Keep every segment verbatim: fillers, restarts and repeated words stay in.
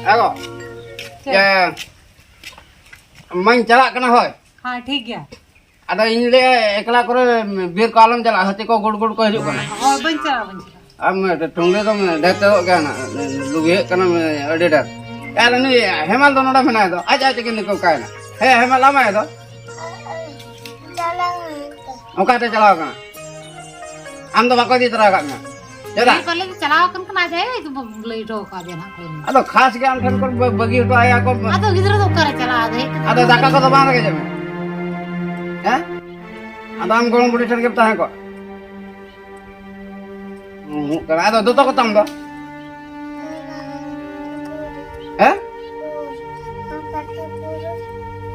ᱟᱜᱚ᱾ ᱪᱮᱫ? ᱮ, ᱢᱟᱧ ᱪᱟᱞᱟᱜ ᱠᱟᱱᱟ, ᱦᱳᱭ᱾ ᱦᱮᱸ, ᱴᱷᱤᱠ ᱜᱮᱭᱟ᱾ ᱟᱫᱚ ᱤᱧ ᱞᱟᱹᱭᱟ, ᱮᱠᱞᱟ ᱠᱚᱨᱮ ᱵᱤᱨ ᱠᱚ ᱟᱞᱚᱢ ᱪᱟᱞᱟᱜᱼᱟ, ᱦᱟᱹᱛᱤ ᱠᱚ ᱜᱩᱲ ᱜᱩᱲ ᱠᱚ ᱦᱤᱡᱩᱜ ᱠᱟᱱᱟ᱾ ᱦᱳᱭ, ᱵᱟᱹᱧ ᱪᱟᱞᱟᱜᱼᱟ, ᱵᱟᱹᱧ ᱪᱟᱞᱟᱜᱼᱟ᱾ ᱟᱢ ᱴᱩᱝᱰᱤ ᱫᱚᱢ ᱰᱷᱮᱨ ᱪᱟᱵᱟᱜ ᱠᱟᱱᱟ, ᱞᱩᱜᱤᱭᱟᱹᱜ ᱠᱟᱱᱟᱢ ᱟᱹᱰᱤ ᱰᱷᱮᱨ᱾ ᱟᱨ ᱩᱱᱤ ᱦᱮᱢᱟᱞ ᱫᱚ ᱱᱚᱰᱮ ᱢᱮᱱᱟᱭ ᱫᱚ, ᱟᱡ ᱟᱡ ᱛᱮᱜᱮ ᱱᱤᱛᱚᱜ ᱚᱠᱟᱭᱮᱱᱟ? ᱦᱮᱸ, ᱦᱮᱢᱟᱞ ᱟᱢᱟᱭ ᱫᱚ᱾ ᱪᱟᱞᱟᱣ ᱮᱱᱟᱭ ᱛᱚ᱾ ᱚᱠᱟᱛᱮ ᱪᱟᱞᱟᱣ ᱠᱟᱱᱟ? ᱟᱢ ᱫᱚ ᱵᱟᱠᱚ ᱤᱫᱤ ᱛᱚᱨᱟ ᱟᱠᱟᱫ ᱢᱮᱭᱟ? ᱪᱮᱫᱟᱜ? ᱩᱱᱤ ᱯᱟᱞᱮ ᱪᱟᱞᱟᱣ ᱟᱠᱟᱱ ᱠᱷᱟᱱ ᱟᱡ ᱟᱭᱳᱭ ᱞᱟᱹᱭ ᱦᱚᱴᱚ ᱟᱠᱟᱫᱮᱭᱟ ᱱᱟᱦᱟᱜ ᱠᱚ᱾ ᱟᱫᱚ ᱠᱷᱟᱥ ᱜᱮ ᱟᱢ ᱴᱷᱮᱱ ᱠᱚ ᱵᱟᱹ-, ᱵᱟᱹᱜᱤ ᱦᱚᱴᱚ ᱟᱭᱟ ᱠᱚ᱾ ᱟᱫᱚ ᱜᱤᱫᱽᱨᱟᱹ ᱫᱚ ᱚᱠᱟᱨᱮ ᱪᱟᱞᱟᱜᱼᱟ? ᱟᱫᱚ ᱦᱮᱡ ᱠᱟᱛᱮ ᱟᱫᱚ ᱫᱟᱠᱟ ᱠᱚᱫᱚ ᱵᱟᱝ ᱨᱮᱸᱜᱮᱡ ᱢᱮ? ᱦᱮᱸ? ᱟᱫᱚ ᱟᱢ ᱜᱚᱲᱚᱢ ᱵᱩᱰᱷᱤ ᱴᱷᱮᱱ ᱜᱮᱢ ᱛᱟᱦᱮᱸ ᱠᱚᱜ᱾ ᱩᱢᱩᱜ ᱠᱟᱱᱟ᱾ ᱟᱫᱚ ᱫᱚᱛᱚ ᱠᱚᱛᱟᱢ ᱫᱚ? ᱦᱮᱸ?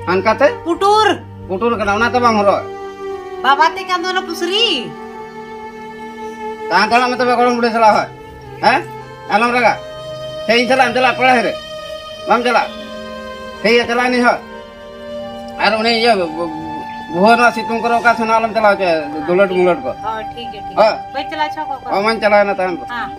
ᱦᱟᱱᱠᱟᱛᱮ? ᱯᱩᱴᱩᱨ᱾ ᱯᱩᱴᱩᱨ ᱠᱟᱱᱟ, ᱚᱱᱟᱛᱮ ᱵᱟᱢ ᱦᱚᱨᱚᱜ᱾ ᱵᱟᱵᱟ ᱛᱮ ᱠᱟᱱ ᱫᱚ ᱚᱱᱟ ᱯᱩᱥᱨᱤ᱾ ᱛᱟᱦᱮᱸ ᱦᱟᱛᱟᱲᱚᱜ ᱢᱮ ᱛᱚᱵᱮ, ᱜᱚᱲᱚᱢ ᱵᱩᱰᱷᱤ ᱥᱟᱞᱟᱜ ᱦᱚᱸ᱾ ᱦᱮᱸ? ᱟᱞᱚᱢ ᱨᱟᱜᱟ᱾ ᱥᱮ ᱤᱧ ᱥᱟᱞᱟᱜ ᱮᱢ ᱪᱟᱞᱟᱜᱼᱟ ᱯᱟᱲᱦᱟᱣ ᱨᱮ? ᱵᱟᱢ ᱪᱟᱞᱟᱜᱼᱟ? ᱴᱷᱤᱠ ᱜᱮᱭᱟ, ᱪᱟᱞᱟᱜ ᱟᱹᱧ ᱦᱚᱸ᱾ ᱟᱨ ᱩᱱᱤ ᱤᱭᱟᱹ, ᱵᱚ-, ᱵᱚ-, ᱵᱚᱦᱚᱜ ᱱᱚᱣᱟ ᱥᱤᱛᱩᱝ ᱠᱚᱨᱮ ᱚᱠᱟ ᱥᱮᱱ ᱦᱚᱸ ᱟᱞᱚᱢ ᱪᱟᱞᱟᱣ ᱦᱚᱪᱚᱭᱟ, ᱫᱩᱞᱟᱹᱴ ᱢᱩᱞᱟᱹᱴ ᱠᱚ᱾ ᱦᱚᱸ, ᱴᱷᱤᱠ ᱜᱮᱭᱟ, ᱴᱷᱤᱠ ᱦᱚᱸ᱾ ᱜᱮᱭᱟ᱾ ᱵᱟᱹᱧ ᱪᱟᱞᱟᱣ ᱦᱚᱪᱚ ᱠᱚᱣᱟ᱾ ᱦᱚᱸ, ᱢᱟᱧ ᱪᱟᱞᱟᱣᱮᱱᱟ ᱛᱟᱭᱚᱢ ᱫᱚ᱾ ᱦᱮᱸ᱾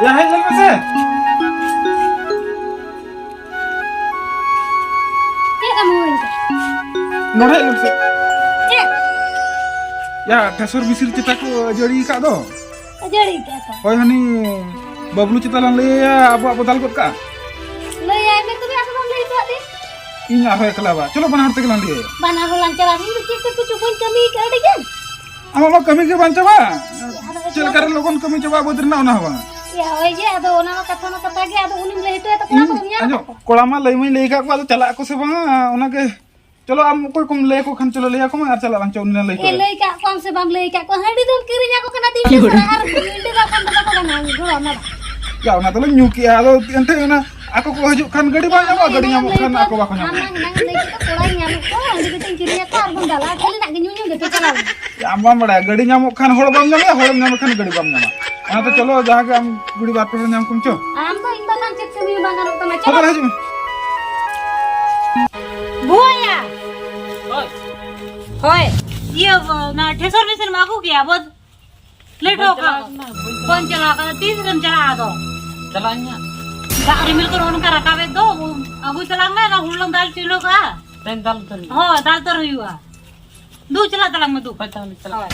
ᱭᱟ, ᱦᱮᱡ ᱞᱮᱱ ᱢᱮᱥᱮ᱾ ᱪᱮᱫ ᱮᱢ ᱦᱩᱭ ᱮᱱᱟ? ᱱᱚᱰᱮ ᱦᱮᱡ ᱞᱮᱱ ᱢᱮᱥᱮ᱾ ᱪᱮᱫ? ᱭᱟ, ᱴᱷᱮᱥᱚᱨ ᱵᱤᱥᱤᱨ ᱪᱮᱛᱟ ᱠᱚ ᱟᱹᱡᱟᱹᱲᱤ ᱟᱠᱟᱫ ᱫᱚ᱾ ᱟᱹᱡᱟᱹᱲᱤ ᱠᱮᱫ ᱠᱚ᱾ ᱦᱳᱭ, ᱦᱟᱹᱱᱤ ᱵᱟᱹᱵᱞᱩ ᱪᱮᱛᱟ ᱞᱟᱝ ᱞᱟᱹᱭ ᱟᱭᱟ, ᱟᱵᱚᱣᱟᱜ ᱵᱚ ᱫᱟᱞ ᱜᱚᱫ ᱠᱟᱜᱼᱟ᱾ ᱞᱟᱹᱭ ᱟᱭ ᱢᱮ ᱛᱚᱵᱮ, ᱟᱫᱚ ᱵᱟᱢ ᱞᱟᱹᱭ ᱦᱚᱴᱚᱣᱟᱫ ᱫᱮ? ᱤᱧ ᱟᱨᱦᱚᱸ ᱮᱠᱞᱟ ᱵᱟ᱾ ᱪᱚᱞᱚ, ᱵᱟᱱᱟ ᱦᱚᱲ ᱛᱮᱜᱮ ᱞᱟᱝ ᱞᱟᱹᱭ ᱟᱭᱟ᱾ ᱵᱟᱱᱟ ᱦᱚᱲ ᱞᱟᱝ ᱪᱟᱞᱟᱜᱼᱟ, ᱤᱧ ᱫᱚ ᱪᱮᱫ ᱛᱮ ᱯᱩᱪᱩ ᱴᱷᱤᱠ, ᱟᱹᱰᱤ ᱜᱟᱱ᱾ ᱟᱢᱟᱜ ᱢᱟ ᱠᱟᱹᱢᱤ ᱜᱮ ᱵᱟᱝ ᱪᱟᱵᱟᱜᱼᱟ᱾ ᱟᱫᱚ ᱪᱮᱫ ᱞᱮᱠᱟ ᱨᱮ ᱞᱚᱜᱚᱱ ᱠᱟᱹᱢᱤ ᱪᱟᱵᱟᱜᱼᱟ ᱵᱟᱹᱫᱽ ᱨᱮᱱᱟᱜ, ᱚᱱᱟ ᱦᱚᱸ ᱵᱟᱝ᱾ ᱭᱟ, ᱦᱳᱭ ᱡᱮ, ᱟᱫᱚ ᱚᱱᱟ ᱢᱟ ᱠᱟᱛᱷᱟ ᱢᱟ ᱠᱟᱛᱷᱟ ᱜᱮ, ᱟᱫᱚ ᱩᱱᱤᱢ ᱞᱟᱹᱭ ᱦᱚᱴᱚᱭᱟ ᱛᱚ, ᱠᱚᱲᱟ ᱦᱩᱸ, ᱠᱚᱫᱚᱢ ᱧᱟᱢ ᱟᱸᱡᱚᱢ, ᱠᱟᱜ ᱠᱚᱣᱟ? ᱠᱚᱲᱟ ᱢᱟ ᱞᱟᱹᱭ ᱢᱟᱧ ᱞᱟᱹᱭ ᱟᱠᱟᱫ ᱠᱚᱣᱟ, ᱟᱫᱚ ᱪᱟᱞᱟᱜ ᱟᱠᱚ ᱥᱮ ᱵᱟᱝᱟ, ᱚᱱᱟᱜᱮ᱾ ᱪᱚᱞᱚ, ᱟᱢ ᱚᱠᱚᱭ ᱠᱚᱢ ᱞᱟᱹᱭ ᱟᱠᱚ ᱠᱷᱟᱱ, ᱪᱚᱞᱚ, ᱞᱟᱹᱭ ᱟᱠᱚ ᱢᱮ ᱟᱨ ᱪᱟᱞᱟᱜ ᱟᱞᱟᱝ, ᱪᱚ, ᱩᱱᱤ ᱞᱟᱝ ᱞᱟᱹᱭ ᱮ, ᱦᱚᱴᱚ ᱟᱭᱟ᱾ ᱞᱟᱹᱭ ᱠᱟᱜ ᱠᱚᱣᱟᱢ ᱥᱮ ᱵᱟᱢ ᱞᱟᱹᱭ ᱠᱟᱜ ᱠᱚᱣᱟ? ᱦᱟᱺᱰᱤ ᱫᱚᱢ ᱠᱤᱨᱤᱧ ᱟᱠᱚ ᱠᱟᱱᱟ, ᱛᱤᱱ ᱪᱟᱥ ᱟᱨ ᱦᱟᱺᱰᱤ ᱫᱚ ᱠᱷᱟᱱ ᱫᱚ ᱵᱟᱠᱚ ᱜᱟᱱᱟ, ᱜᱚᱲᱚ ᱟᱢᱟ ᱵᱟᱝ? ᱭᱟ, ᱚᱱᱟ ᱫᱚᱞᱮ ᱧᱩ ᱠᱮᱜᱼᱟ, ᱟᱫᱚ ᱮᱱᱛᱮ ᱚᱱᱟ ᱟᱠᱚ ᱠᱚ ᱦᱤᱡᱩᱜ ᱠᱷᱟᱱ ᱜᱟᱹᱰᱤ ᱵᱟᱝ ᱧᱟᱢᱚᱜᱼᱟ, ᱜᱟᱹᱰᱤ ᱧᱟᱢᱚᱜ ᱠᱷᱟᱱ ᱟᱠᱚ ᱵᱟᱠᱚ ᱧᱟᱢᱚᱜᱼᱟ᱾ ᱟᱢ ᱢᱟ ᱦᱮᱱᱟᱝ ᱮᱢ ᱞᱟᱹᱭ ᱠᱮᱫ ᱫᱚ, ᱠᱚᱲᱟᱧ ᱧᱟᱢᱮᱫ ᱠᱚᱣᱟ, ᱦᱟᱺᱰᱤ ᱠᱟᱹᱴᱤᱡ ᱤᱧ ᱠᱤᱨᱤᱧ ᱟᱠᱚᱣᱟ ᱟᱨ ᱵᱚᱱ ᱫᱟᱞᱟ, ᱠᱷᱟᱹᱞᱤ ᱱᱟᱜ ᱜᱮ ᱧᱩ ᱧᱩ ᱜᱮᱯᱮ ᱪᱟᱞᱟᱣ ᱮᱱᱟ᱾ ᱟᱢ ᱵᱟᱢ ᱵᱟᱲᱟᱭᱟ, ᱜᱟᱹᱰᱤ ᱧᱟᱢᱚᱜ ᱠᱷᱟᱱ ᱦᱚᱲ ᱵᱟᱢ ᱧᱟᱢᱮᱭᱟ, ᱦᱚᱲᱮᱢ ᱧᱟᱢ ᱞᱮᱠᱷᱟᱱ ᱜᱟᱹᱰᱤ ᱵᱟᱢ ᱧᱟᱢᱟ᱾ ᱚᱱᱟᱛᱮ ᱪᱚᱞᱚ, ᱡᱟᱦᱟᱸ ᱜᱮ ᱟᱢ ᱠᱩᱲᱤ ᱵᱟᱨ ᱯᱮ ᱦᱚᱲ ᱧᱟᱢ ᱠᱚᱢ ᱪᱚ᱾ ᱟᱢ ᱫᱚ ᱤᱧ ᱫᱚ ᱱᱟᱝ ᱪᱮᱫ ᱠᱟᱹᱢᱤ ᱦᱚᱸ ᱵᱟᱝ ᱜᱟᱱᱚᱜ ᱛᱟᱢᱟ, ᱪᱚᱞᱚ᱾ ᱦᱚᱵᱚᱨ ᱦᱤᱡᱩᱜ ᱢᱮ᱾ ᱵᱷᱩᱣᱟᱹᱭᱟ᱾ ᱦᱳᱭ᱾ ᱦᱳᱭ᱾ ᱤᱭᱟᱹ, ᱚᱱᱟ ᱴᱷᱮᱥᱚᱨ ᱢᱮᱥᱚᱨ ᱮᱢ ᱟᱹᱜᱩ ᱠᱮᱭᱟ, ᱵᱟᱹᱫᱽ ᱞᱮᱴ ᱦᱚᱸ ᱠᱟᱜ᱾ ᱵᱟᱹᱧ ᱪᱟᱞᱟᱣ ᱠᱟᱱᱟ, ᱛᱤᱥ ᱨᱮᱢ ᱪᱟᱞᱟᱜᱼᱟ ᱟᱫᱚ? ᱪᱟᱞᱟᱜ ᱟᱹᱧ ᱦᱟᱸᱜ᱾ ᱫᱟᱜ ᱨᱤᱢᱤᱞ ᱠᱚ ᱱᱚᱜᱼᱚ ᱱᱚᱝᱠᱟ ᱨᱟᱠᱟᱵᱮᱫ ᱫᱚ, ᱟᱹᱜᱩ ᱪᱟᱞᱟᱜ ᱢᱮ, ᱚᱱᱟ ᱦᱩᱲᱩ ᱞᱟᱝ ᱫᱟᱞ ᱦᱚᱪᱚ ᱠᱟᱜᱼᱟ᱾ ᱛᱮᱦᱮᱧ ᱫᱟᱞ ᱩᱛᱟᱹᱨ ᱦᱩᱭᱩᱜᱼᱟ᱾ ᱦᱳᱭ, ᱫᱟᱞ ᱩᱛᱟᱹᱨ ᱦᱩᱭᱩᱜᱼᱟ᱾ ᱫᱩ, ᱪᱟᱞᱟᱜ ᱛᱟᱞᱟᱝ ᱢᱮ, ᱫᱩ᱾ ᱦᱳᱭ, ᱛᱟᱦᱞᱮ ᱪᱟᱞᱟᱜ᱾ ᱦᱳᱭ᱾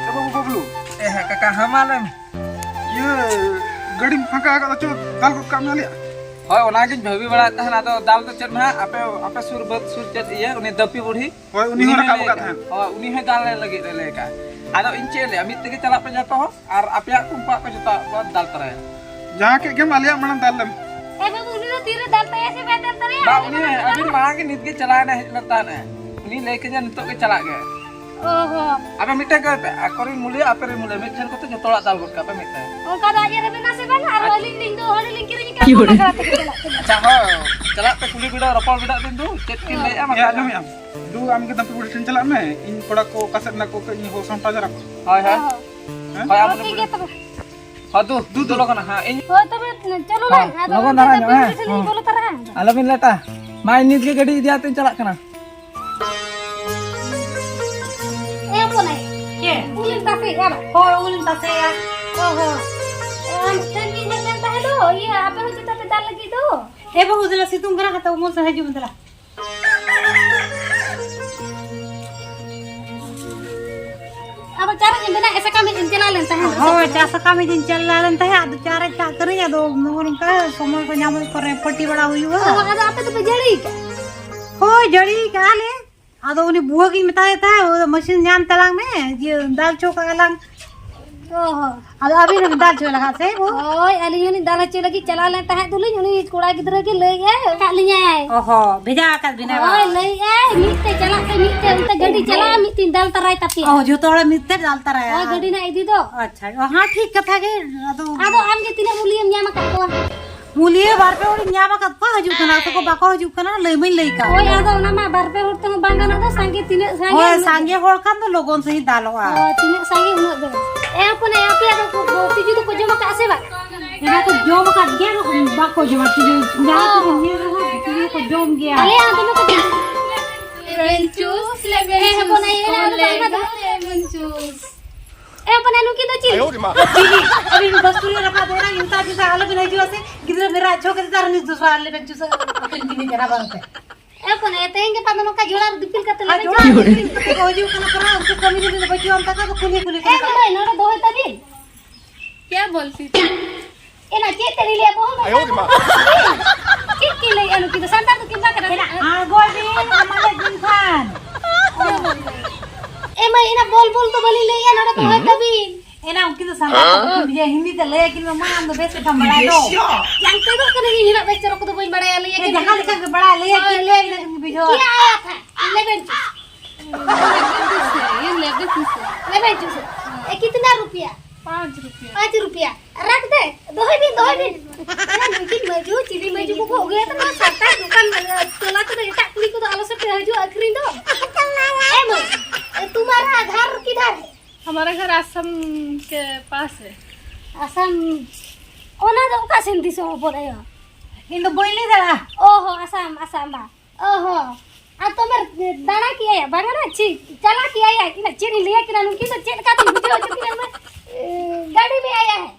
ᱮ ᱵᱟᱹᱵᱩ ᱵᱟᱹᱵᱞᱩ᱾ ᱮ ᱦᱮᱸ ᱠᱟᱠᱟ, ᱦᱮᱸ ᱢᱟ ᱞᱟᱹᱭ ᱢᱮ᱾ ᱤᱭᱟᱹ, ᱜᱟᱹᱰᱤᱢ ᱯᱷᱟᱸᱠᱟ ᱟᱠᱟᱫᱟ, ᱪᱚ ᱫᱟᱞ ᱜᱚᱫ ᱠᱟᱜ ᱢᱮ ᱟᱞᱮᱭᱟᱜ᱾ ᱦᱳᱭ, ᱚᱱᱟᱜᱤᱧ ᱵᱷᱟᱹᱵᱤ ᱵᱟᱲᱟᱭᱮᱫ ᱛᱟᱦᱮᱱ, ᱟᱫᱚ ᱫᱟᱞ ᱫᱚ ᱪᱮᱫ ᱱᱟᱦᱟᱜ, ᱟᱯᱮ, ᱟᱯᱮ ᱥᱩᱨ ᱵᱟᱹᱫᱽ ᱥᱩᱨ ᱪᱮᱫ ᱤᱭᱟᱹ, ᱩᱱᱤ ᱫᱟᱹᱯᱤ ᱵᱩᱲᱦᱤ᱾ ᱦᱳᱭ, ᱩᱱᱤ ᱦᱚᱸ ᱨᱟᱠᱟᱵ ᱟᱠᱟᱫ ᱛᱟᱦᱮᱸᱫ᱾ ᱦᱳᱭ, ᱩᱱᱤ ᱦᱚᱸᱭ ᱫᱟᱞ ᱞᱟᱹᱜᱤᱫ ᱮ ᱞᱟᱹᱭ ᱟᱠᱟᱫ᱾ ᱟᱫᱚ ᱤᱧ ᱪᱮᱫ ᱞᱟᱹᱭᱟ, ᱢᱤᱫ ᱛᱮᱜᱮ ᱪᱟᱞᱟᱜ ᱯᱮ ᱡᱚᱛᱚ ᱦᱚᱲ, ᱟᱨ ᱟᱯᱮᱭᱟᱜ ᱠᱚ ᱩᱱᱠᱩᱣᱟᱜ ᱠᱚ ᱡᱚᱛᱚᱣᱟᱜ ᱠᱚ ᱫᱟᱞ ᱛᱚᱨᱟᱭᱟ᱾ ᱡᱟᱦᱟᱸ ᱠᱮᱫ ᱜᱮᱢ, ᱟᱞᱮᱭᱟᱜ ᱢᱟᱲᱟᱝ ᱫᱟᱞ ᱞᱮᱢ᱾ ᱮ ᱵᱟᱹᱵᱩ, ᱩᱱᱤ ᱫᱚ ᱛᱤᱨᱮ ᱫᱟᱞ ᱛᱟᱭᱟ ᱥᱮ ᱵᱟᱭ ᱫᱟᱞ ᱛᱟᱭᱟ? ᱵᱟ, ᱟᱞᱮ ᱩᱱᱤ ᱢᱟ ᱟᱹᱵᱤᱱ ᱢᱟᱲᱟᱝ ᱜᱮ ᱱᱤᱛ ᱜᱮ ᱪᱟᱞᱟᱣ ᱮᱱᱟ, ᱦᱮᱡ ᱞᱮᱱ ᱛᱟᱦᱮᱸᱫ ᱮ᱾ ᱩᱱᱤ ᱞᱟᱹᱭ ᱠᱮᱫᱟ ᱱᱤᱛᱚᱜ ᱜᱮ ᱪᱟᱞᱟᱜ ᱜᱮ᱾ ᱚ ᱦᱚᱸ᱾ ᱟᱯᱮ ᱢᱤᱫᱴᱮᱱ ᱠᱟᱹᱢᱤ ᱯᱮ, ᱟᱠᱚᱨᱮᱱ ᱢᱩᱞᱤᱭᱟᱹ, ᱟᱯᱮᱨᱮᱱ ᱢᱩᱞᱤᱭᱟᱹ, ᱢᱤᱫ ᱴᱷᱮᱱ ᱠᱚᱛᱮ ᱡᱚᱛᱚ ᱦᱚᱲᱟᱜ ᱫᱟᱞ ᱜᱚᱫ ᱠᱟᱜ ᱯᱮ ᱢᱤᱫᱴᱮᱱ᱾ ᱚᱱᱠᱟ ᱫᱚ ᱟᱡ ᱮ ᱨᱮᱵᱮᱱᱟ ᱥᱮ ᱵᱟᱝ? ᱟᱨ ᱟᱪᱪᱷᱟ᱾ ᱟᱹᱞᱤᱧ ᱞᱤᱧ ᱫᱚ ᱦᱟᱺᱰᱤ ᱞᱤᱧ ᱠᱤᱨᱤᱧ ᱟᱠᱟᱫ ᱠᱚᱣᱟ, ᱵᱟᱠᱷᱨᱟ ᱛᱮᱜᱮ ᱪᱟᱞᱟᱜ ᱠᱟᱱᱟ᱾ ᱟᱪᱪᱷᱟ, ᱦᱳᱭ, ᱪᱟᱞᱟᱜ ᱯᱮ, ᱠᱩᱞᱤ ᱵᱤᱰᱟᱹᱣ, ᱨᱚᱯᱚᱲ ᱵᱤᱰᱟᱹᱜ ᱵᱤᱱ ᱫᱩ, ᱪᱮᱫ ᱠᱤᱱ ᱦᱳᱭ᱾ ᱞᱟᱹᱭᱮᱫᱼᱟ, ᱦᱮᱸ, ᱵᱟᱠᱷᱟᱡ ᱟᱸᱡᱚᱢᱮᱫ ᱟᱢ᱾ ᱫᱩ, ᱟᱢ ᱜᱮ ᱫᱟᱹᱯᱤ ᱵᱩᱲᱦᱤ ᱴᱷᱮᱱ ᱪᱟᱞᱟᱜ ᱢᱮ, ᱤᱧ ᱠᱚᱲᱟ ᱠᱚ ᱚᱠᱟ ᱥᱮᱫ ᱢᱮᱱᱟᱜ ᱠᱚ ᱠᱟᱹᱡ ᱤᱧ ᱦᱚᱦᱚ ᱥᱟᱢᱴᱟᱣ ᱡᱟᱣᱨᱟ ᱠᱚᱣᱟ᱾ ᱦᱳᱭ, ᱦᱳᱭ᱾ ᱦᱚᱸ᱾ ᱦᱮᱸ? ᱦᱳᱭ, ᱟᱢ ᱦᱚᱸ ᱴᱷᱤᱠ ᱜᱮᱭᱟ ᱛᱚᱵᱮ᱾ ᱦᱚᱸ, ᱫᱩ, ᱫᱩ, ᱫᱩ᱾ ᱫᱩ ᱞᱚᱜᱚᱱ ᱦᱟᱸᱜ, ᱤᱧ ᱦᱳᱭ, ᱛᱚᱵᱮ ᱪᱚᱞᱚ ᱦᱚᱸ, ᱞᱟᱝ, ᱟᱫᱚ ᱞᱚᱜᱚᱱ ᱫᱷᱟᱨᱟ ᱫᱟᱹᱯᱤ ᱧᱚᱜ, ᱵᱩᱲᱦᱤ ᱦᱮᱸ, ᱴᱷᱮᱱ ᱞᱤᱧ ᱦᱚᱸ᱾ ᱵᱚᱞᱚ ᱛᱟᱨᱟᱜᱼᱟ᱾ ᱟᱞᱚᱵᱤᱱ ᱞᱮᱴᱟ᱾ ᱢᱟ, ᱤᱧ ᱱᱤᱛ ᱜᱮ ᱜᱟᱹᱰᱤ ᱤᱫᱤ ᱟᱛᱮᱧ ᱪᱟᱞᱟᱜ ᱠᱟᱱᱟ᱾ ᱮ ᱦᱚᱯᱚᱱ ᱟᱭ᱾ ᱪᱮᱫ? ᱩᱞᱤᱢ ᱠᱟᱥᱮ ᱦᱳᱭ, ᱩᱞ ᱛᱟᱥᱮᱭᱟ᱾ ᱚ ᱦᱚᱸ᱾ ᱟᱢ ᱴᱷᱮᱱ ᱜᱤᱧ ᱦᱮᱡ ᱞᱮᱱ ᱛᱟᱦᱮᱸ ᱫᱚ, ᱤᱭᱟᱹ, ᱟᱯᱮ ᱦᱚᱸ ᱪᱮᱛᱟ ᱯᱮ ᱫᱟᱞ ᱞᱟᱹᱜᱤᱫ ᱫᱚ? ᱦᱮᱸ ᱵᱟᱹᱦᱩ, ᱫᱮᱞᱟ, ᱥᱤᱛᱩᱝ ᱠᱟᱱᱟ, ᱦᱟᱛᱟᱣ ᱩᱢᱩᱞ ᱥᱮᱫ ᱦᱤᱡᱩᱜ ᱢᱮ, ᱫᱮᱞᱟ᱾ ᱟᱫᱚ ᱪᱟᱨᱮᱡ ᱮᱢ ᱵᱮᱱᱟᱣ ᱮ ᱥᱟᱠᱟᱢ ᱦᱮᱡ ᱮᱢ ᱪᱟᱞᱟᱣ ᱞᱮᱱ ᱛᱟᱦᱮᱸᱫ᱾ ᱦᱳᱭ, ᱪᱟ ᱥᱟᱠᱟᱢ ᱦᱮᱡ ᱤᱧ ᱪᱟᱞᱟᱣ ᱞᱮᱱ ᱛᱟᱦᱮᱸᱫ, ᱟᱫᱚ ᱪᱟᱨᱮᱡ ᱠᱟᱜ ᱠᱟᱹᱱᱟᱹᱧ, ᱟᱫᱚ ᱱᱚᱜᱼᱚ ᱱᱚᱝᱠᱟ ᱥᱚᱢᱚᱭ ᱠᱚ ᱧᱟᱢᱚᱜ ᱠᱚᱨᱮ ᱯᱟᱹᱴᱤ ᱵᱟᱲᱟ ᱦᱩᱭᱩᱜᱼᱟ᱾ ᱚ, ᱟᱫᱚ ᱟᱯᱮ ᱫᱚᱯᱮ ᱡᱟᱹᱲᱤ ᱠᱟᱜᱼᱟ? ᱦᱳᱭ, ᱡᱟᱹᱲᱤ ᱠᱟᱜᱼᱟ ᱞᱮ᱾ ᱟᱫᱚ ᱩᱱᱤ ᱵᱩᱣᱟᱹ ᱜᱤᱧ ᱢᱮᱛᱟᱭ ᱛᱟᱦᱮᱸᱫ, ᱳ, ᱢᱟᱹᱥᱤᱱ ᱧᱟᱢ ᱛᱟᱞᱟᱝ ᱢᱮ, ᱤᱭᱟᱹ, ᱫᱟᱞ ᱪᱚ ᱠᱟᱜᱼᱟ ᱞᱟᱝ᱾ ᱚ ᱦᱚᱸ᱾ ᱟᱫᱚ ᱟᱹᱵᱤᱱ ᱦᱚᱸ ᱫᱟᱞ ᱪᱚ ᱞᱟᱜᱟᱜ ᱥᱮ, ᱳ? ᱦᱳᱭ, ᱟᱹᱞᱤᱧ ᱦᱚᱸᱞᱤᱧ ᱫᱟᱞ ᱦᱚᱪᱚ ᱞᱟᱹᱜᱤᱫ ᱪᱟᱞᱟᱣ ᱞᱮᱱ ᱛᱟᱦᱮᱸᱫ ᱫᱚᱞᱤᱧ, ᱩᱱᱤ ᱠᱚᱲᱟ ᱜᱤᱫᱽᱨᱟᱹ ᱜᱮ ᱞᱟᱹᱭ ᱮ ᱟᱠᱟᱫ ᱞᱤᱧᱟᱭ᱾ ᱚ ᱦᱚᱸ, ᱵᱷᱮᱡᱟ ᱟᱠᱟᱫ ᱵᱤᱱᱟᱭ ᱵᱟᱝ? ᱦᱳᱭ, ᱞᱟᱹᱭ ᱮ ᱟᱭ, ᱢᱤᱫ ᱛᱮ ᱪᱟᱞᱟᱜ ᱯᱮ, ᱢᱤᱫ ᱛᱮ ᱚᱱᱛᱮ ᱜᱟᱹᱰᱤ ᱪᱟᱞᱟᱜᱼᱟ, ᱢᱤᱫ ᱛᱮᱧ ᱫᱟᱞ ᱛᱟᱨᱟᱭ ᱛᱟᱯᱮᱭᱟ᱾ ᱚ, ᱡᱚᱛᱚ ᱦᱚᱲ ᱢᱤᱫ ᱛᱮ ᱫᱟᱞ ᱛᱟᱨᱟᱭᱟ᱾ ᱦᱳᱭ, ᱜᱟᱹᱰᱤ ᱱᱟᱜ ᱤᱫᱤ ᱫᱚ᱾ ᱟᱪᱪᱷᱟ, ᱚ, ᱦᱮᱸ, ᱴᱷᱤᱠ ᱠᱟᱛᱷᱟ ᱜᱮ᱾ ᱟᱫᱚ ᱟᱫᱚ ᱟᱢ ᱜᱮ ᱛᱤᱱᱟᱹᱜ ᱢᱩᱞᱤᱭᱮᱢ ᱧᱟᱢ ᱟᱠᱟᱫ ᱠᱚᱣᱟ? ᱢᱩᱞᱤᱭᱟᱹ ᱵᱟᱨ ᱯᱮ ᱦᱚᱲᱤᱧ ᱧᱟᱢ ᱟᱠᱟᱫ ᱠᱚᱣᱟ, ᱦᱤᱡᱩᱜ ᱠᱟᱱᱟ ᱥᱮᱠᱚ ᱵᱟᱠᱚ ᱦᱤᱡᱩᱜ ᱠᱟᱱᱟ, ᱞᱟᱹᱭ ᱢᱟᱹᱧ ᱞᱟᱹᱭ ᱠᱟᱜ ᱦᱳᱭ, ᱠᱚᱣᱟ᱾ ᱟᱫᱚ ᱚᱱᱟ ᱢᱟ ᱵᱟᱨ ᱯᱮ ᱦᱚᱲ ᱛᱮᱦᱚᱸ ᱵᱟᱝ ᱜᱟᱱᱚᱜ ᱫᱚ, ᱥᱟᱸᱜᱮ ᱛᱤᱱᱟᱹᱜ ᱥᱟᱸᱜᱮ ᱦᱳᱭ, ᱩᱱᱟᱹᱜ ᱥᱟᱸᱜᱮ ᱜᱮ᱾ ᱦᱚᱲ ᱠᱷᱟᱱ ᱫᱚ ᱞᱚᱜᱚᱱ ᱥᱟᱺᱦᱤᱡ ᱫᱟᱞᱚᱜᱼᱟ᱾ ᱦᱳᱭ, ᱛᱤᱱᱟᱹᱜ ᱥᱟᱸᱜᱮ ᱩᱱᱟᱹᱜ ᱜᱮ᱾ ᱮ ᱦᱚᱯᱚᱱ, ᱮ ᱟᱯᱮᱭᱟᱜ ᱫᱚ ᱠᱚ, ᱛᱤᱡᱩ ᱫᱚᱠᱚ ᱡᱚᱢ ᱟᱠᱟᱫᱼᱟ ᱥᱮ ᱵᱟᱝ? ᱮᱱᱟ ᱠᱚ ᱡᱚᱢ ᱟᱠᱟᱫ ᱜᱮᱭᱟ, ᱵᱟᱠᱚ ᱡᱚᱢᱟ, ᱛᱤᱡᱩ ᱡᱟᱦᱟᱸ ᱛᱤᱱᱟᱹᱜ ᱧᱮᱞ ᱨᱮᱦᱚᱸ ᱛᱤᱡᱩ ᱠᱚ ᱡᱚᱢ ᱜᱮᱭᱟ᱾ ᱟᱞᱮᱭᱟᱜ ᱦᱚᱸ ᱫᱚᱢᱮ ᱠᱚ ᱡᱚᱢ᱾ ᱞᱮᱢᱚᱱ ᱡᱩᱥ, ᱞᱮᱢᱚᱱ ᱦᱮᱸ, ᱦᱚᱯᱚᱱ, ᱡᱩᱥ, ᱟᱭᱳ, ᱚᱱᱟ ᱫᱚ ᱚᱱᱞᱟᱭᱤᱱ ᱵᱟᱝ ᱫᱚ ᱠᱟᱱᱟ᱾ Lemon juice. ᱮ ᱦᱚᱯᱚᱱ, ᱱᱩᱠᱤᱱ ᱫᱚ ᱪᱤᱞᱤ? ᱟᱭᱳ ᱨᱮ ᱢᱟ᱾ ᱪᱤᱞᱤ? ᱟᱹᱵᱤᱱ ᱵᱟᱥᱛᱩᱞᱤ ᱨᱟᱯᱟᱜ ᱫᱚ ᱚᱱᱟ ᱤᱱᱴᱟ ᱡᱩᱫᱟ ᱟᱞᱚᱵᱤᱱ ᱦᱤᱡᱩᱜᱼᱟ ᱥᱮ, ᱜᱤᱫᱽᱨᱟᱹ ᱢᱮᱨᱟ ᱪᱷᱚ ᱠᱮᱡᱤ ᱛᱟᱨ ᱩᱱᱤ ᱫᱚᱥᱨᱟ ᱞᱮᱵᱮᱱ ᱪᱩᱥᱟ ᱟᱹᱠᱤᱱ ᱠᱤᱱ ᱡᱟᱱᱟ ᱵᱟᱝ ᱛᱮ᱾ ᱮ ᱦᱚᱯᱚᱱ, ᱮ ᱛᱮᱦᱮᱧ ᱜᱟᱯᱟ ᱫᱚ ᱱᱚᱝᱠᱟ ᱡᱚᱲᱟ ᱨᱮ ᱫᱤᱯᱤᱞ ᱠᱟᱛᱮ ᱟᱨ ᱞᱮᱵᱮᱱ ᱡᱚᱲᱟ ᱪᱩᱥᱟ᱾ ᱫᱤᱯᱤᱞ ᱠᱟᱛᱮ ᱠᱚ ᱦᱤᱡᱩᱜ ᱠᱟᱱᱟ, ᱯᱟᱨᱟ ᱩᱱᱠᱩ ᱠᱟᱹᱢᱤ ᱫᱤᱱ ᱫᱚ ᱵᱟᱹᱪᱩᱜ ᱟᱱ ᱛᱟᱠᱚ, ᱟᱫᱚ ᱠᱩᱞᱦᱤ ᱠᱩᱞᱦᱤ ᱮ ᱠᱚᱨᱮ᱾ ᱢᱟᱹᱭ, ᱱᱚᱰᱮ ᱫᱚᱦᱚᱭ ᱛᱟᱵᱤᱱ᱾ ᱠᱮ ᱵᱚᱞᱛᱤ ᱛᱷᱤ? ᱮᱱᱟ ᱪᱮᱫ ᱛᱮ ᱞᱟᱹᱭᱟ ᱵᱚᱦᱚ ᱢᱟᱹᱭ? ᱟᱭᱳ ᱨᱮ ᱢᱟ᱾ ᱪᱮᱫ ᱠᱤᱱ ᱞᱟᱹᱭᱮᱜᱼᱟ ᱱᱩᱠᱤᱱ ᱫᱚ? ᱥᱟᱱᱛᱟᱲ ᱫᱚᱠᱤᱱ ᱵᱟᱝ ᱠᱟᱱᱟ? ᱮᱱᱟ ᱟᱬᱜᱚᱭ ᱵᱤᱱ, ᱟᱢᱟᱞᱮ ᱵᱤᱱ ᱠᱷᱟᱱ᱾ ᱮ ᱢᱟᱹᱭ, ᱮᱱᱟ ᱵᱚᱞ ᱵᱚᱞ ᱫᱚ ᱵᱟᱹᱞᱤᱧ ᱞᱟᱹᱭᱮᱜᱼᱟ, ᱱᱚᱰᱮ ᱫᱚᱦᱚᱭ ᱛᱟᱵᱤᱱ᱾ ᱮᱱᱟ ᱩᱱᱠᱤᱱ ᱫᱚ ᱥᱟᱱᱛᱟᱲ ᱫᱚᱠᱤᱱ ᱵᱩᱡᱷᱟᱹᱣᱟ, ᱦᱤᱱᱫᱤ ᱛᱮ ᱞᱟᱹᱭ ᱟᱹᱠᱤᱱ ᱢᱮ, ᱢᱟ ᱟᱢ ᱫᱚ ᱵᱮᱥ ᱞᱮᱠᱟᱢ ᱵᱟᱲᱟᱭ ᱫᱚ᱾ ᱡᱟᱝ ᱛᱮᱫᱚᱜ ᱠᱟᱹᱱᱟᱹᱧ, ᱤᱧ ᱦᱤᱱᱟᱹᱜ ᱵᱮᱥ ᱪᱚᱨᱚᱠ ᱠᱚᱫᱚ ᱵᱟᱹᱧ ᱵᱟᱲᱟᱭᱟ, ᱞᱟᱹᱭ ᱮ, ᱟᱹᱠᱤᱱ ᱡᱟᱦᱟᱸ ᱢᱮ᱾ ᱞᱮᱠᱟ ᱜᱮ ᱵᱟᱲᱟᱭ, ᱞᱟᱹᱭ ᱟᱹᱠᱤᱱ ᱦᱳᱭ, ᱢᱮ, ᱞᱟᱹᱭ ᱤᱱᱟᱹ ᱠᱷᱟᱱ ᱜᱮ ᱵᱩᱡᱷᱟᱹᱣᱟ᱾ ᱪᱮᱫ ᱟᱭᱟ ᱠᱷᱟᱱ? ᱞᱮᱵᱮᱱ ᱪᱩᱥ᱾ ᱤᱭᱟᱹ ᱞᱮᱵᱮ ᱪᱩᱥ᱾ ᱞᱮᱵᱮᱱ ᱪᱩᱥ᱾ ᱮ, ᱠᱤᱛᱱᱟ ᱨᱩᱯᱤᱭᱟ? ᱯᱟᱸᱪ ᱨᱩᱯᱤᱭᱟ᱾ ᱯᱟᱸᱪ ᱨᱩᱯᱤᱭᱟ᱾ ᱨᱟᱠᱷ ᱫᱮ, ᱫᱚᱦᱚᱭ ᱵᱤᱱ, ᱫᱚᱦᱚᱭ ᱵᱤᱱ᱾ ᱟᱨ ᱱᱩᱠᱤᱱ ᱢᱟᱹᱡᱩ, ᱪᱤᱞᱤ ᱢᱟᱹᱡᱩ ᱠᱚᱠᱚ ᱟᱹᱜᱩᱭᱟ, ᱛᱟᱢᱟ ᱥᱟᱱᱛᱟᱲ ᱫᱚᱠᱟᱱ, ᱴᱚᱞᱟ ᱠᱚᱫᱚ ᱮᱴᱟᱜ ᱠᱩᱲᱤ ᱠᱚᱫᱚ ᱟᱞᱚ ᱥᱮᱯᱮ ᱦᱤᱡᱩᱜᱼᱟ ᱟᱹᱠᱷᱨᱤᱧ ᱫᱚ᱾ ᱮ ᱢᱟᱹᱭ, ᱛᱩᱢᱦᱟᱨᱟ ᱜᱷᱟᱨ ᱠᱤᱫᱷᱟᱨ ᱦᱮ? ᱦᱟᱢᱟᱨᱟ ᱜᱷᱟᱨ ᱟᱥᱟᱢ ᱠᱮ ᱯᱟᱥ ᱦᱮ᱾ ᱟᱥᱟᱢ, ᱚᱱᱟ ᱫᱚ ᱚᱠᱟ ᱥᱮᱱ ᱫᱤᱥᱚᱢ ᱦᱚᱯᱚᱱ ᱟᱭᱳ? ᱤᱧ ᱫᱚ ᱵᱟᱹᱧ ᱞᱟᱹᱭ ᱫᱟᱲᱮᱭᱟᱜᱼᱟ᱾ ᱚ ᱦᱚᱸ, ᱟᱥᱟᱢ, ᱟᱥᱟᱢ ᱵᱟ᱾ ᱚ ᱦᱚᱸ᱾ ᱟᱨ ᱛᱚᱵᱮ ᱫᱟᱬᱟ ᱠᱮᱜᱼᱟᱭᱟ, ᱵᱟᱝᱟ ᱱᱟ? ᱪᱮᱫ ᱪᱟᱞᱟᱣ ᱠᱮᱜᱼᱟᱭᱟ? ᱤᱧ ᱪᱮᱫ ᱤᱧ ᱞᱟᱹᱭᱟ ᱠᱤᱱᱟ, ᱱᱩᱠᱤᱱ ᱫᱚ ᱪᱮᱫ ᱞᱮᱠᱟ ᱛᱤᱧ ᱵᱩᱡᱷᱟᱹᱣ ᱦᱚᱪᱚ ᱠᱤᱱᱟ, ᱢᱟ, ᱮ, ᱜᱟᱹᱰᱤ ᱢᱮ ᱟᱭᱟ ᱦᱮ᱾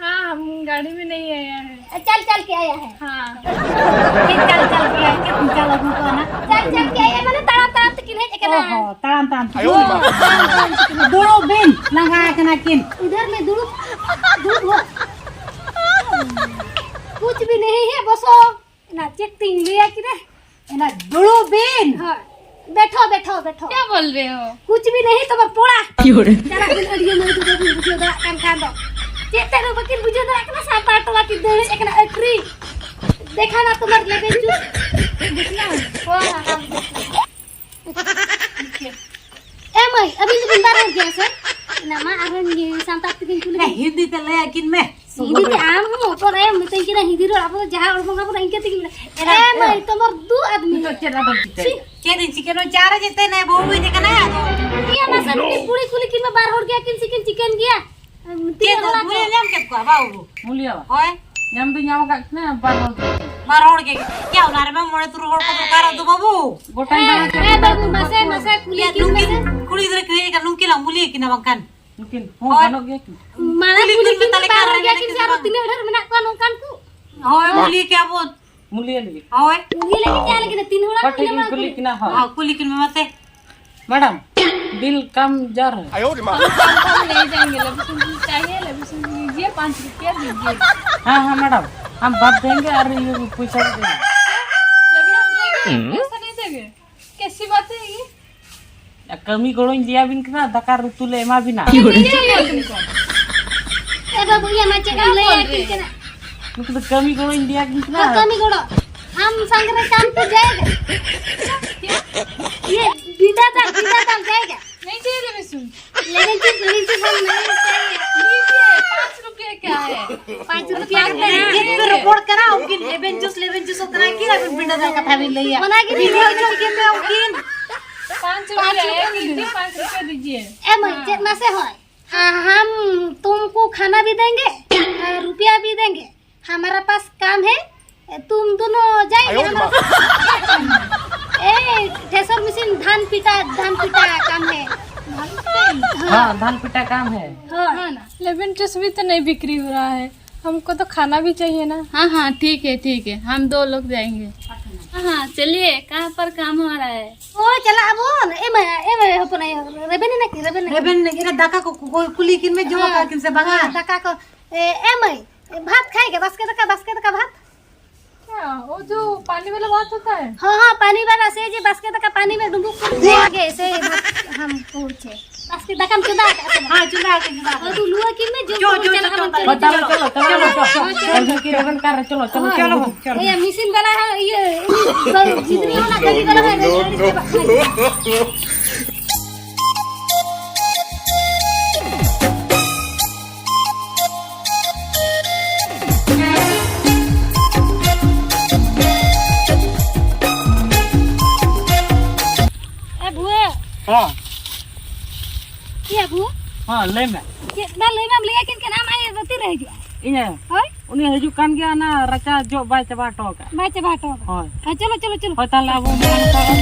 हाँ, हम गाड़ी में नहीं आया है। चल चल के आया है। हाँ। ᱪᱮᱫ ᱪᱟᱞ ᱪᱟᱞ ᱠᱮᱜᱼᱟᱭ? ᱪᱮᱫ ᱪᱟᱞ ᱟᱹᱜᱩ ᱠᱚᱣᱟ ᱱᱟ? ᱪᱟᱞ ᱪᱟᱞ ᱠᱮᱜᱼᱟᱭᱟ, ᱢᱟᱱᱮ ᱛᱟᱲᱟᱢ ᱛᱟᱲᱟᱢ ᱛᱮᱠᱤᱱ ᱦᱮᱡ ᱟᱠᱟᱱᱟ᱾ ᱚ ᱦᱚᱸ, ᱛᱟᱲᱟᱢ ᱛᱟᱲᱟᱢ ᱛᱮ᱾ ᱟᱭᱳ ᱨᱮ ᱢᱟ᱾ ᱛᱟᱲᱟᱢ ᱛᱟᱲᱟᱢ ᱛᱮᱠᱤᱱ, ᱫᱩᱲᱩᱵ ᱵᱤᱱ, ᱞᱟᱸᱜᱟ ᱟᱠᱟᱱᱟ ᱠᱤᱱ᱾ इधर में दुड़ुब, दुड़ुब हो। कुछ भी नहीं है, बसो। ᱮᱱᱟ ᱪᱮᱫ ᱛᱤᱧ ᱞᱟᱹᱭᱟ ᱠᱤᱱᱟ? ᱮᱱᱟ ᱫᱩᱲᱩᱵ ᱵᱤᱱ᱾ ᱦᱳᱭ᱾ बैठो, बैठो, बैठो। क्या बोल रहे हो? कुछ भी नहीं, ᱛᱚᱵᱮ ᱯᱚᱲᱟ। ᱪᱟᱞᱟᱜ ᱵᱤᱱ, ᱟᱹᱰᱤ ᱢᱟᱹᱭ ᱫᱚ ᱵᱟᱹᱵᱤᱱ ᱵᱩᱡᱷᱟᱹᱣ ᱫᱟᱲᱮᱭᱟᱜ ᱠᱟᱱ ᱠᱷᱟᱱ ᱫᱚ᱾ ᱪᱮᱫ ᱛᱮ ᱨᱮ ᱵᱟᱹᱠᱤᱱ ᱵᱩᱡᱷᱟᱹᱣ ᱫᱟᱲᱮᱭᱟᱜ ᱠᱟᱱᱟ, ᱥᱟᱱᱛᱟᱲ ᱴᱚᱞᱟ ᱠᱤᱱ ᱫᱟᱹᱲ ᱦᱮᱡ ᱟᱠᱟᱱᱟ ᱟᱹᱠᱷᱨᱤ᱾ देखा ना तुम्हारे लेबे चूस। ᱦᱳᱭ, ᱦᱳᱭ, ᱦᱳᱭ। ᱮ ᱢᱟᱹᱭ, ᱟᱹᱵᱤᱱ ᱫᱚᱵᱤᱱ ᱵᱟᱨ ᱦᱚᱲ ᱜᱮᱭᱟ ᱥᱮ? ᱮᱱᱟ ᱢᱟ ᱟᱨᱦᱚᱸ ᱥᱟᱱᱛᱟᱲ ᱛᱮᱜᱤᱧ ᱠᱩᱞᱤ ᱮ, ᱠᱤᱱ᱾ ᱦᱤᱱᱫᱤ ᱛᱮ ᱞᱟᱹᱭ ᱟᱹᱠᱤᱱ ᱢᱮ᱾ ᱦᱤᱱᱫᱤ ᱛᱮ ᱟᱢ ᱦᱚᱸ ᱚᱠᱚᱭ ᱮᱢ ᱢᱮᱛᱟᱹᱧ ᱠᱟᱱᱟ ᱦᱤᱱᱫᱤ ᱨᱚᱲ? ᱟᱵᱚ ᱫᱚ ᱡᱟᱦᱟᱸ ᱦᱚᱲ ᱵᱚᱱ ᱟᱵᱚ ᱫᱚ ᱤᱱᱠᱟᱹ ᱛᱮᱜᱮ ᱢᱮᱱᱟ᱾ ᱮ ᱢᱟᱹᱭ, ᱛᱚᱢᱚᱨ ᱫᱩ ᱟᱫᱢᱤ᱾ ᱱᱤᱛᱚᱜ ᱪᱮᱫ ᱟᱫᱚᱢ ᱪᱤᱠᱟᱹᱭᱟ? ᱪᱮᱫ ᱤᱧ ᱪᱤᱠᱟᱹᱭᱟ? ᱱᱚᱣᱟ ᱪᱟ ᱨᱮ ᱡᱮᱛᱮ ᱱᱮ ᱵᱟᱹᱦᱩ ᱦᱩᱭ ᱠᱟᱱᱟ, ᱟᱫᱚ ᱤᱭᱟᱹ ᱢᱟᱥᱮ ᱢᱤᱫᱴᱤᱡ ᱠᱩᱲᱤ ᱠᱩᱞᱤ ᱠᱤᱱ ᱢᱮ, ᱵᱟᱨ ᱦᱚᱲ ᱜᱮᱭᱟ ᱠᱤᱱ ᱥᱮ ᱠᱤᱱ ᱪᱤᱠᱟᱹᱱ ᱜᱮᱭᱟ? ᱪᱮᱫ ᱛᱤᱱᱟᱹᱜ ᱦᱚᱲ ᱫᱚ ᱟᱠᱚ? ᱵᱩᱭ ᱧᱟᱢ ᱠᱮᱫ ᱠᱚᱣᱟ ᱵᱟᱹᱦᱩ? ᱢᱩᱞᱤᱭᱟᱹ ᱵᱟ᱾ ᱦᱳᱭ᱾ ᱧᱟᱢ ᱫᱚ ᱧᱟᱢ ᱟᱠᱟᱫ ᱠᱤᱱᱟ ᱵᱟᱨ ᱦᱚᱲ ᱜᱮ᱾ ᱵᱟᱨ ᱦᱚᱲ ᱜᱮ᱾ ᱭᱟ, ᱚᱱᱟ ᱨᱮᱢᱟ ᱢᱚᱬᱮ ᱛᱩᱨᱩᱭ ᱦᱚᱲ ᱠᱚ ᱫᱚᱨᱠᱟᱨᱚᱜ ᱫᱚ ᱵᱟᱹᱵᱩ᱾ ᱜᱚᱴᱟᱧ ᱦᱮᱸ, ᱫᱟᱬᱟ ᱦᱮᱸ, ᱠᱮᱫᱟ᱾ ᱵᱟᱹᱵᱩ, ᱢᱟᱥᱮ, ᱢᱟᱥᱮ ᱠᱩᱞᱤ ᱭᱟ, ᱠᱤᱱ ᱱᱩᱠᱤᱱ ᱢᱮᱥᱮ᱾ ᱠᱩᱲᱤ ᱜᱤᱫᱽᱨᱟᱹ ᱠᱤᱱ ᱦᱮᱡ ᱟᱠᱟᱱ, ᱱᱩᱠᱤᱱ ᱞᱟᱝ ᱢᱩᱞᱤᱭᱟᱹ ᱠᱤᱱᱟ ᱵᱟᱝᱠᱷᱟᱱ᱾ ᱱᱩᱠᱤᱱ ᱦᱚᱸ ᱦᱳᱭ᱾ ᱜᱟᱱᱚᱜ ᱜᱮᱭᱟ ᱠᱤᱱ᱾ ᱢᱟᱲᱟᱝ ᱠᱩᱞᱤ ᱠᱩᱞᱤ ᱠᱤᱱ ᱠᱤᱱ ᱢᱮ, ᱛᱟᱦᱞᱮ ᱵᱟᱨ ᱠᱷᱟᱱ ᱦᱚᱲ ᱜᱮᱭᱟ ᱨᱮᱸᱜᱮᱡ ᱠᱤᱱ ᱥᱮ ᱟᱨᱚ ᱠᱤᱱ ᱛᱤᱱᱟᱹᱜ ᱰᱷᱮᱨ ᱢᱮᱱᱟᱜ ᱠᱚᱣᱟ ᱱᱚᱝᱠᱟᱱ ᱠᱚ? ᱦᱳᱭ, ᱢᱩᱞᱤᱭᱟᱹ ᱠᱮᱭᱟ ᱵᱚᱱ᱾ ᱢᱩᱞᱤᱭᱟᱹ ᱞᱟᱹᱜᱤᱫ᱾ ᱦᱳᱭ᱾ ᱢᱩᱞᱤᱭᱟᱹ ᱞᱟᱹᱜᱤᱫ ᱪᱟ ᱞᱟᱹᱜᱤᱫ ᱛᱤᱱ ᱦᱚᱲ ᱚᱠᱟ ᱴᱷᱮᱡ ᱠᱤᱱ ᱠᱩᱞᱤ ᱠᱤᱱᱟ? ᱦᱳᱭ᱾ ᱦᱳᱭ, ᱠᱩᱞᱤ ᱠᱤᱱ ᱢᱮ ᱢᱟᱥᱮ᱾ मैडम, बिल कम जा रहा है। आयो रे माँ। हम, हम ले जाएंगे, लभी सिंह जी चाहिए, लभी सिंह जी लीजिए, पाँच रुपया दीजिए। हाँ, हाँ, मैडम, हम बात देंगे और ये पैसा भी देंगे। लभी हम लेंगे, पैसा नहीं देंगे। कैसी बात है ये? ᱠᱟᱹᱢᱤ ᱜᱚᱲᱚᱧ ᱞᱟᱹᱭᱟᱵᱤᱱ ᱠᱟᱱᱟ, ᱫᱟᱠᱟ ᱩᱛᱩ ᱞᱮ ᱮᱢᱟ ᱵᱤᱱᱟ᱾ ᱞᱟᱹᱭ ᱟᱹᱵᱤᱱ ᱠᱟᱱᱟ᱾ ᱮ ᱵᱟᱹᱵᱩ, ᱤᱭᱟᱹ ᱢᱟ ᱪᱮᱫ ᱮᱢ ᱞᱟᱹᱭᱟ ᱠᱤᱱ ᱠᱟᱱᱟ? ᱱᱩᱠᱩ ᱫᱚ ᱠᱟᱹᱢᱤ ᱜᱚᱲᱚᱧ ᱞᱟᱹᱭᱟᱵᱤᱱ ᱠᱟᱱᱟ᱾ ᱦᱮᱸ, ᱠᱟᱹᱢᱤ ᱜᱚᱲᱚ᱾ हम संग में काम पे जाएगा। ये बिंडा दाल, बिंडा दाल जाएगा। नहीं चाहिए रे मिसू। लेकिन चुप, लेकिन चुप, हम नहीं चाहिए। लीजिए, पाँच रुपये क्या है? पाँच रुपया का है। ᱪᱮᱫ ᱯᱮ ᱨᱚᱯᱚᱲ ᱠᱟᱱᱟ? ᱩᱱᱠᱤᱱ ᱞᱮᱵᱮᱱ ᱡᱩᱥ, ᱞᱮᱵᱮᱱ ᱡᱩᱥ ᱚᱛᱨᱟ ᱠᱤᱱ, ᱟᱵᱮᱱ ᱵᱤᱱᱰᱟᱹ ᱫᱟᱜ ᱠᱟᱛᱷᱟ ᱵᱤᱱ ᱞᱟᱹᱭᱟ᱾ ᱚᱱᱟ ᱜᱮ ᱵᱤᱱᱰᱟᱹ ᱡᱩᱥ ᱠᱤᱱ ᱢᱮ ᱩᱱᱠᱤᱱ᱾ पाँच रुपये, एक लीजिए, पाँच रुपये दीजिए। ᱮ ᱢᱟᱹᱭ, ᱪᱮᱫ ᱢᱟᱥᱮ ᱦᱚᱸᱭ? हाँ, हम तुमको खाना भी देंगे, रुपया भी देंगे। हमारा पास काम है, तुम दोनों जाएंगे। आयो रे माँ। हमारा पास। ए, धान पिटा काम है। हाँ ना। लेमन जूस भी तो नहीं बिक्री हो रहा है, हमको तो खाना भी चाहिए ना। हाँ हाँ, ठीक है ठीक है, हम दो लोग जाएंगे। हाँ हाँ, चलिए, कहाँ पर काम हो रहा है? ᱳ, ᱪᱟᱞᱟᱜ ᱟᱵᱚᱱ᱾ ᱮ ᱢᱟᱹᱭ, ᱮ ᱢᱟᱹᱭ, ᱦᱚᱯᱚᱱ ᱟᱭᱳ, ᱨᱮᱵᱮᱱ ᱮᱱᱟ ᱠᱤᱱ, ᱨᱮᱵᱮᱱ ᱮᱱᱟ ᱠᱤᱱ᱾ ᱨᱮᱵᱮᱱ ᱮᱱᱟ ᱠᱤᱱ᱾ ᱫᱟᱠᱟ ᱠᱚ, ᱠᱚ, ᱠᱚ ᱠᱩᱞᱤ ᱠᱤᱱ ᱢᱮ, ᱡᱚᱢ ᱟᱠᱟᱫ ᱠᱤᱱ ᱥᱮ ᱵᱟᱝᱟ? ᱦᱮᱸ, ᱫᱟᱠᱟ ᱠᱚ᱾ ᱮ, ᱮ ᱢᱟᱹᱭ, ᱵᱷᱟᱛ ᱠᱷᱟᱭᱮᱜᱟ, ᱵᱟᱥᱠᱮ ᱫᱟᱠᱟ, ᱵᱟᱥᱠᱮ ᱫᱟᱠᱟ ᱵᱷᱟᱛ᱾ क्या? वो जो पानी वाला भात होता है? हाँ, हाँ, पानी वाला, से जी, बस के तक पानी में डुबो कर देंगे, से हम पहुँचे। बस के दकम चुदा के, हाँ, चुदा के, चुदा के। और तू लुआ की में जो जो, जो, चला जो, हम जो, चलो, चलो, चलो, चलो, चलो, चलो, चलो, चलो, चलो, चलो, चलो, चलो। ये मशीन वाला है, ये, ये जितनी वाला गाड़ी वाला है, no, no, no। ᱮ ᱵᱷᱩᱣᱟᱹ᱾ ᱦᱚᱸ᱾ ᱮ ᱵᱷᱩᱣᱟᱹ᱾ ᱦᱚᱸ, ᱞᱟᱹᱭ ᱢᱮ᱾ ᱪᱮᱫ ᱵᱟ ᱞᱟᱹᱭ ᱢᱟᱢ ᱞᱟᱹᱭᱟ ᱠᱤᱱ ᱠᱟᱱᱟ, ᱟᱢ ᱟᱭᱳ ᱫᱚ ᱛᱤᱨᱮ ᱦᱤᱡᱩᱜᱼᱟ? ᱤᱧ ᱟᱭᱳ? ᱦᱳᱭ᱾ ᱩᱱᱤ ᱦᱤᱡᱩᱜ ᱠᱟᱱ ᱜᱮᱭᱟ, ᱚᱱᱟ ᱨᱟᱪᱟ ᱡᱚᱜ ᱵᱟᱭ ᱪᱟᱵᱟ ᱦᱚᱴᱚ ᱟᱠᱟᱫ᱾ ᱵᱟᱭ ᱪᱟᱵᱟ ᱦᱚᱴᱚ ᱟᱠᱟᱫ᱾ ᱦᱳᱭ᱾ ᱦᱮᱸ, ᱪᱚᱞᱚ, ᱪᱚᱞᱚ, ᱪᱚᱞᱚ᱾ ᱦᱳᱭ, ᱛᱟᱦᱞᱮ ᱟᱵᱚ ᱢᱟ ᱱᱚᱝᱠᱟ ᱜᱮ᱾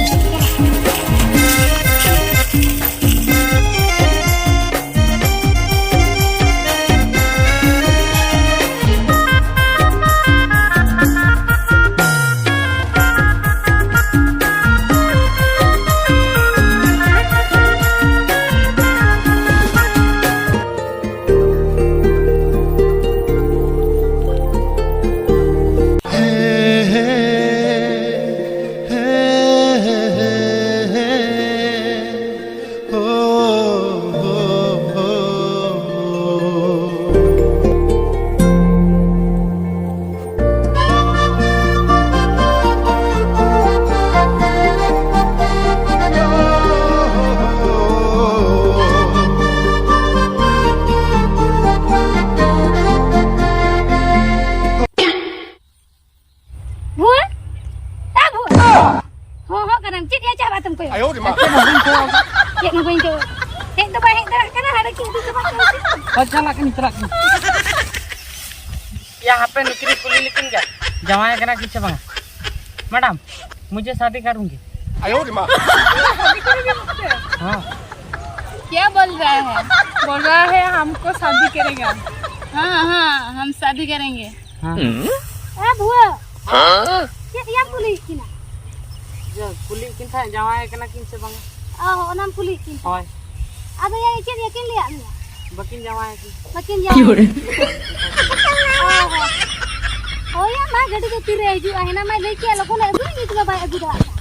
ᱵᱷᱩᱣᱟᱹ? ᱮ ᱵᱷᱩᱣᱟᱹ? ᱦᱚᱸ, ᱦᱚᱸ ᱠᱟᱱᱟᱢ᱾ ᱪᱮᱫ ᱭᱟ ᱪᱟᱵᱟ ᱛᱟᱢ ᱠᱚᱭᱚᱜ? ᱟᱭᱳ ᱨᱮ ᱢᱟ᱾ ᱪᱮᱫ ᱦᱚᱸ ᱵᱟᱹᱧ ᱠᱚᱭᱚᱜ᱾ ᱪᱮᱫ ᱦᱚᱸ ᱵᱟᱹᱧ ᱠᱚᱭᱚᱜ᱾ ᱦᱮᱡ ᱫᱚ ᱵᱟᱭ ᱦᱮᱡ ᱫᱟᱲᱮᱭᱟᱜ ᱠᱟᱱᱟ, ᱦᱟᱸᱰᱮ ᱠᱤᱱ ᱤᱫᱤ ᱪᱟᱵᱟ ᱠᱮᱫ ᱠᱤᱱ᱾ ᱦᱳᱭ, ᱪᱟᱞᱟᱜ ᱠᱟᱹᱱᱟᱹᱧ, ᱪᱟᱞᱟᱜ ᱠᱟᱹᱱᱟᱹᱧ᱾ ᱭᱟ, ᱦᱟᱯᱮ ᱱᱩᱠᱤᱱ ᱠᱩᱞᱤ ᱞᱮᱠᱤᱱ ᱜᱮ, ᱡᱟᱶᱟᱭ ᱠᱟᱱᱟ ᱠᱤᱱ ᱥᱮ ᱵᱟᱝᱟ? मैडम, मुझे शादी करूंगी। ᱟᱭᱳ ᱨᱮ ᱢᱟ᱾ ᱦᱚᱸ᱾ क्या बोल रहा है? बोल रहा है हमको शादी करेगा। हाँ, हाँ, हम शादी करेंगे। हाँ। ए भुआ, ᱪᱮᱫ ᱭᱟᱢ ᱠᱩᱞᱤᱭᱮᱫ ᱠᱤᱱᱟ? ᱡᱟ, ᱠᱩᱞᱤᱭᱮᱫ ᱠᱤᱱ ᱛᱟᱦᱮᱸᱫ, ᱡᱟᱶᱟᱭ ᱠᱟᱱᱟ ᱠᱤᱱ ᱥᱮ ᱵᱟᱝᱟ? ᱚ, ᱚᱱᱟᱢ ᱠᱩᱞᱤᱭᱮᱫ ᱠᱤᱱ ᱛᱟᱦᱮᱸᱫ᱾ ᱦᱳᱭ᱾ ᱟᱫᱚ ᱭᱟ, ᱪᱮᱫ ᱭᱟᱹᱠᱤᱱ ᱞᱟᱹᱭᱟᱫ ᱢᱮᱭᱟ? ᱵᱟᱹᱠᱤᱱ ᱡᱟᱶᱟᱭ ᱠᱤᱱ᱾ ᱵᱟᱹᱠᱤᱱ ᱡᱟᱶᱟᱭ ᱠᱤᱱ᱾ ᱚ, ᱦᱳᱭ᱾ ᱦᱳᱭ ᱭᱟ, ᱢᱟ ᱜᱟᱹᱰᱤ ᱫᱚ ᱛᱤᱨᱮ ᱦᱤᱡᱩᱜᱼᱟ? ᱦᱮᱱᱟ ᱢᱟᱭ ᱞᱟᱹᱭ ᱠᱮᱫ ᱞᱚᱜᱚᱱᱮ ᱟᱹᱜᱩᱭᱟ, ᱱᱤᱛ ᱢᱟ ᱵᱟᱭ ᱟᱹᱜᱩ ᱫᱟᱲᱮᱭᱟᱜ ᱠᱟᱱᱟ᱾